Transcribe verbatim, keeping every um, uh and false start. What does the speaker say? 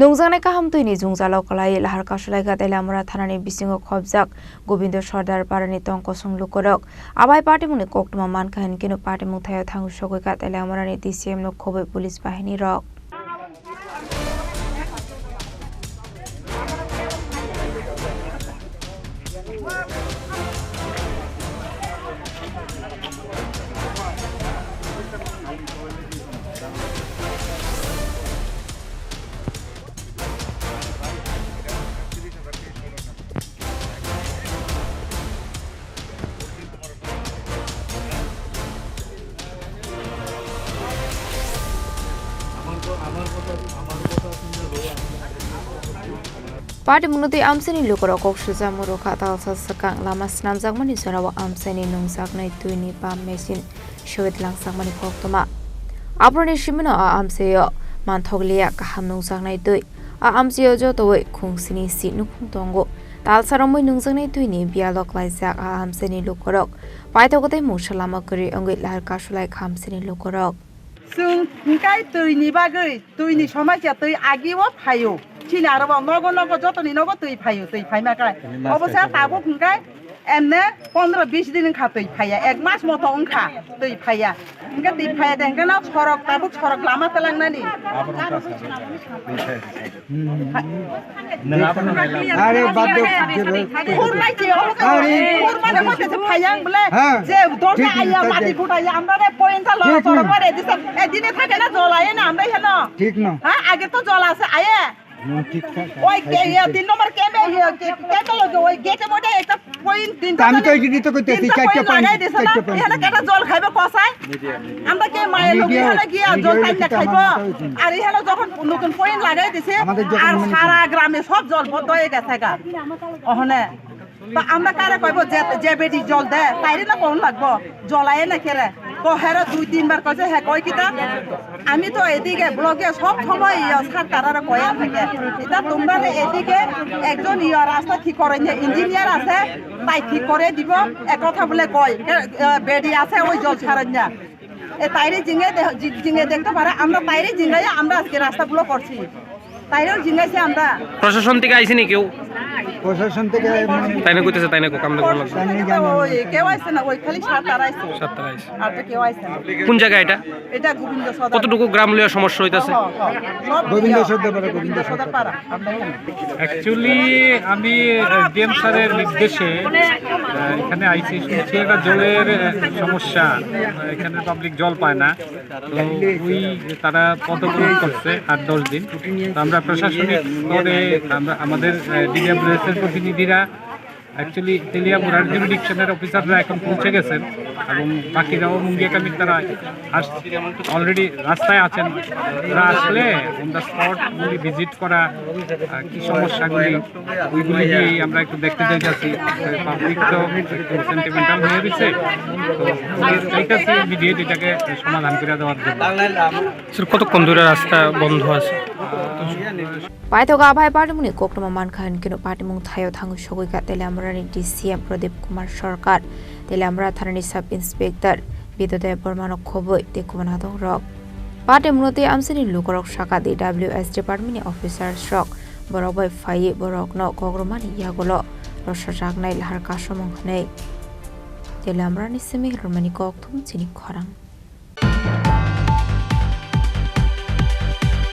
Nungjaknai kaham twini jwngjalo kwlaiwi lahar kasulaikha Teliamura thanani bisingo khobjak Gobindo Sardar parani tong kosong lukurok. Abai patimungni koktwma mankha hinkhe no patimung thaio thang sogwikha Teliamurani D C M no khobwi police bahini rok. Patimungno twi amchaini lukurok kok swijak murukha talsa swkang lama swnamjakmani jorao amchaini nungjaknai twini pump machine sogwi langjakmani koktwma. Aboroni simino a amchaio manthokliya kaham nungjaknai twi. A amchaio jotowi khungsini si nukhung tongo. Talsa romwi nungjaknai twini biyalo klaijak a amchaini lukurok. Paithago tei mungsa lama kwrwi wngwi lahar kasulai kha amchaini lukurok. Chwng hwnkhe twini bagwi, twini somosya twi agio phaio. Chini aro bo nogo nogo jotoni nogo twi phaio, twi phaima khe. Obo se tabuk hwnkhe emne pondro bis din wngkha twi phaiya, ek mas moto wngkha twi phaiya. Hwnkhe twi phaiya de hwnkhe no sorok tabuk sorok lama twlangnani. Are bad de. Khurmai se, oh, are. Khurmai de hoite se phayang bole. Ha. Je dorja thik, aya, thik, mati thik. Kutaya, amra re point ta lora thik, chora no. Pare disa. E dine thake na jol aye na amra heno. Thik no. Ha, age to jol ase aye. Hmm, thik thak. Oi ke ye tin number ke me ye ke ke to lo oi ge ke mode ekta Point tinta আমি তো এই জন্যই তো করতেছি, চারটা চারটা point point, লাগাই দিছে না? চারটা point। এখানে একটা জল খাইবে কষায়? আমরা কি মায়ের লোক এখানে গিয়া জল খাই না খাইবো? আর এখানে যখন নতুন point লাগাই দিছে, আমাদের যখন আর মনে সারা গ্রামে সব জল বন্ধ হয়ে গেছে গা। ওখানে। তো আমরা কারে কইবো যে, যে বেটি জল দে, তাইরে না কোন লাগবো? জল আয় না কেরে? তো হেরা দুই তিনবার কইছে, হ্যাঁ, কই কিতা? আমি তো এদিকে ব্লকে সব সময় ইয়া সার তারারে কয়া থাকে। এটা তোমরা এদিকে একজন ইয়া রাস্তা ঠিক করে নিয়ে ইঞ্জিনিয়ার আছে, তাই ঠিক করে দিব। এক কথা বলে কয়, এ, এ, বেডি আছে ওই জল ছাড়েন না। এ তাইরে জিঙে দে-, জি-, জিঙে দেখতে পারে, আমরা তাইরে জিঙাইয়া আমরা আজকে রাস্তা ব্লক করছি। তাইরেও জিঙাইছি আমরা। প্রশাসন থেকে আইছে নি কেউ? প্রশাসন থেকে মানে তাই না কইতেছে, তাই না কো, কাম না করলাম। তাই না জানি। ওই কেউ আইছে না, ওই খালি সার তারা আইছে। সার তারা আইছে। আর তো কেউ আইছে না। কোন জায়গা এটা? এটা গোবিন্দ সদর। কতটুকু গ্রাম লইয়া সমস্যা হইতাছে? হ, হ, হ। সব গোবিন্দ ইয়া। সদর পাড়া, গোবিন্দ সদর পাড়া। আমরা এখানে। Actually, আমি, আহ, ডিএম স্যারের নির্দেশে, আহ, এখানে আইসি শুনছি একটা জলের, আহ, সমস্যা, আহ, এখানে পাবলিক জল পায় না। তো ওই তারা পথ অবরোধ করছে আট দশ দিন। তো আমরা প্রশাসনিক স্তরে আমরা, আমাদের, আহ, ডিডাব্লিউএস এর প্রতিনিধিরা, actually, তেলিয়ামুড়ার জুরিডিকশনের অফিসাররা এখন পৌঁছে গেছেন এবং বাকিরাও মুঙ্গিয়া কমিটির তারা আস-, already রাস্তায় আছেন। ওরা আসলে on the spot গুলি ভিজিট করা, আহ, কি সমস্যাগুলি, ওইগুলি নিয়েই আমরা একটু দেখতে চাইতেছি। পাবলিক তো একটু সেন্টিমেন্টাল হয়ে গেছে, তো চাইতেছি ইমিডিয়েট এটাকে সমাধান করে দেওয়ার জন্য। স্যার, কতক্ষণ ধরে রাস্তা বন্ধ আছে? Paithago abai patimungni koktwma mankha hinkhe no patimung thaio thangwi sogwikha Teliamurani D C M Pradip Kumar Sarkar, Teliamura thanani sub inspector Bidyodaya Bormano khobwi tei kubun adongrok. Patimungno tei amchaini lukurok sakha D W S department ni officers rok borok bai phaiwi borokno kokrwmani yagulo rosajaknai lahar kasomung hwnwi. Teliamurani simi rwmani kokthum chini khorang.